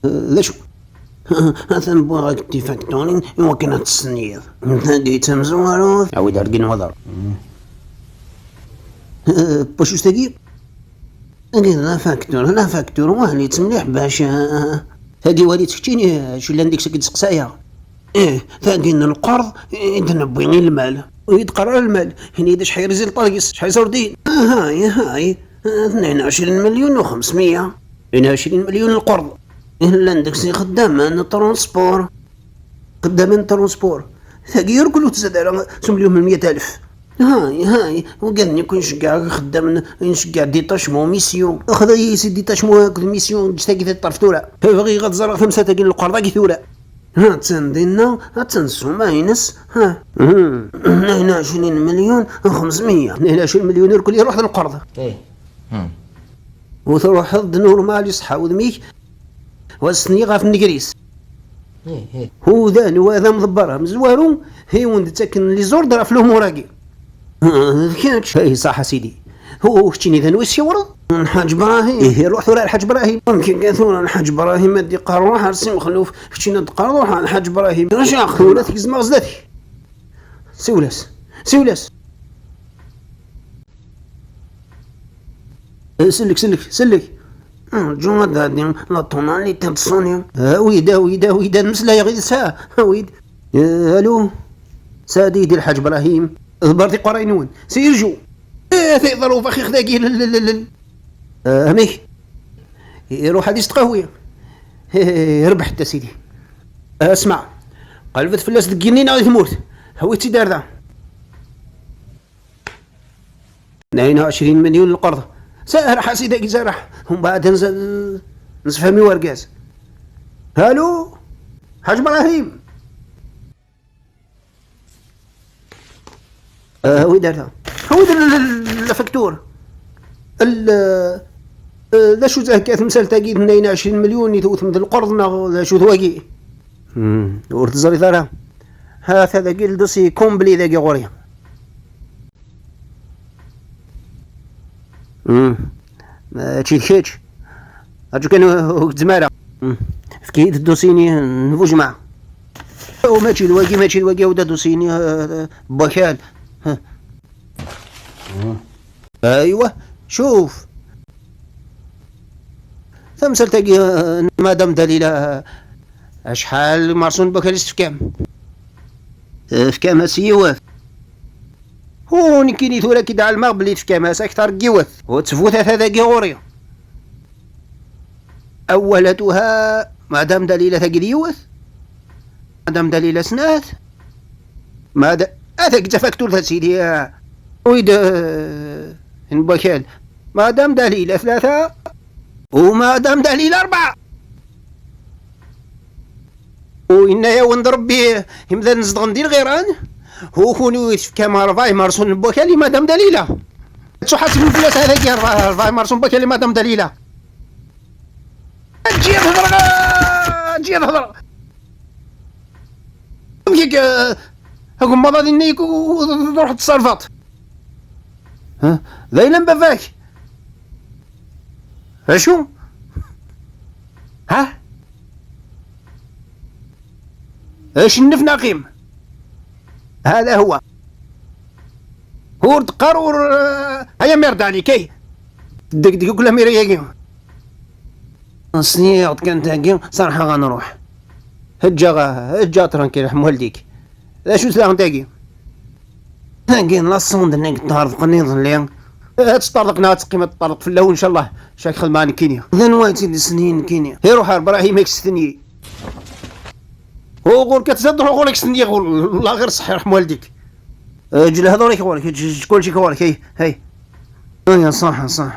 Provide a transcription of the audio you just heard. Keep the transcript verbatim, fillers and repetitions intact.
D acu? Atan wwiɣ-ak-d tifakturin i wakken ad testenyiḍ. Tagi d tamezwarut. Awi-d ar deg nnwaḍer. Pacuct-agi? Tagi d la facture, la facture, wali-tt mliḥ bac, ah, tagi wali-tt keččini, acu llan deg-s i k-d-seqsayeɣ. Ih, tagi n lqerḍ i d-newwi i lmal. Ur yi-d-qqar ara lmal, ini-d acḥal résultat deg-s, acḥal iṣurdiyen. Ahay, ahay, tnayen u ɛecrin melyun u xemsmya. Tnayen u ɛecrin melyun lqerḍ. Llan deg-s ixeddamen n transport. Xeddamen n transport. Tagi irkul ur tzad ara s umelyun u mya alef. Hay, hay, ugad-nni kun ceggɛeɣ ixeddamen, nceggeɛ détachement, mission. Xḍa-yi si détachement akked mission, ǧǧet-agi di ṭṭerf tura. Bɣiɣ ad ẓreɣ tamsalt-agi n lqerḍ-agi tura. Ha, attan dinna, attan ssuma-ines. Ha. Hmm. Tnayen u ɛecrin melyun u xemsmya. Tnayen u ɛecrin melyun irkul iruḥ d lqerḍ. Eh. Hmm. Ur truḥeḍ d normal i ṣṣeḥḥa wudem-ik, wa stenyi ɣef nnger-is. Ih, ih. Hudan wa d amḍebber amezwaru, i wen-d-ttaken les ordres ɣef lumuṛ-agi. D kečč. Ay, ṣaḥ a sidi. Hu, keččini d anwa i ssiwreḍ? Lḥaǧ Brahim. Ihi, ruḥ tura ar Lḥaǧ Brahim. Amek akka tura Lḥaǧ Brahim ad d-iqqar ruḥ ar Si Mexluf, keččini ad d-teqqareḍ ruḥ ar Lḥaǧ Brahim? Acu axxam? Tura tgezmeɣ zdat-k. Siwel-as. Siwel-as. Eh, sellek, sellek, sellek. Rǧu ad d-tɛeddi la tonalité d Sony. Awi-d, awi-d, awi-d, ad mmeslayeɣ yid-s, ha, awi-d. Eh, alo. Sadi di Lḥaǧ Brahim. Ḍebber tiqerray-nwen. Sirju. Eh, tiḍ rufax ixdagi, l-, l-, l-, l-. Eh, amek? Iruḥ ad istqahwi. Eh, rbeḥ-d a sidi. Eh, smeɛ. Qelbet fell-as deg yigenni neɣ di tmurt. Awi-tt-id ar da. Tnayen u ɛecrin melyun lqerḍ. Serreḥ a sidi-agi, serreḥ. Umbeɛd nz-, nzefhem i urgaz. Alo? Ḥaǧ Brahim? Ah, awi-d ar da. Awi-d l-, l-, l-, la facture. L-, eh, d acu-tt akka temsalt-agi d tnayen u ɛecrin melyun i tewtem d lqerḍ neɣ d acu-t wagi? Hmm, ur teẓriḍ ara. Ha-t-a dagi le dossier complet dagi ɣur-i. Hmm. Mačči d kečč. Aǧu kan ur, ur gezzem ara. Hmm. Efk-iyi-d ddusi-nni n bu jmaɛ. U mačči d wagi, mačči d wagi, awi-d ddusi-nni, eh, n wakal. Huh. Aywa, cuf. Tamsalt-agi, eh, n Madame Dalila, eh, acḥal n imerṣunen n wakal i s-tefkam? Eh, tefkam-as yiwet. Hu, nekkini tura ki d-ɛelmeɣ belli tefkam-as akteṛ n yiwet. U ttbut ata dagi ɣur-i. أولها Madame Dalila tagi d yiwet. Madame Dalila snat. Mad-, ata deg tafakturt a sidi, ah. Awi-d, eh, n wakal. Madame Dalila tlata. U Madame Dalila rebɛa. U yenna-yawen-d Rebbi, imdanen zedɣen di lɣiran. U kunwi tefkam rebɛa imerṣunen n wakal i Madame Dalila. Ad ttuḥasben fell-as ata dagi rebɛa, rebɛa imerṣunen n wakal i Madame Dalila. Eǧǧ-iyi ad hedreɣ, ah, eǧǧ-iyi ad hedreɣ. Amek akka, agemmaḍ ad inna-yak u-, u-, u-, truḥ tesserfeḍ? Ha? D ayla n baba-k? Acu? Ha? Acennef neɣ qim? هذا هو. Ur d-qqar ur, ay amirdani, kay. Tdegdeg akk lamira-agi. Sliɣ-d kan tagi, serḥeɣ ad nruḥ. Eǧǧ-aɣ, eǧǧ-aɣ tranquille, ḥmuhaldik. D acu-tt daɣen tagi? Tagi d la sonde-nni i yeṭṭerḍqen iḍelli. Ad teṭṭerḍeq neɣ ad teqqim ad teṭṭerḍeq fell-awen, ncallah. Cak xedmeɣ nekkini. D anwa i tt-id-istenyin nekkini? Iruḥ ar Brahim i k-stenyi. Hu ɣur-k ad tzad, ruḥ ɣur-k stenyi, ɣur-, la ɣir ṣṣeḥ, ṛḥem waldik. Eǧǧ lehdur-ik ɣur-k, eǧǧ, eǧǧ kulci ɣur-k, hey, hey. Aya, ṣaḥ, ṣaḥ.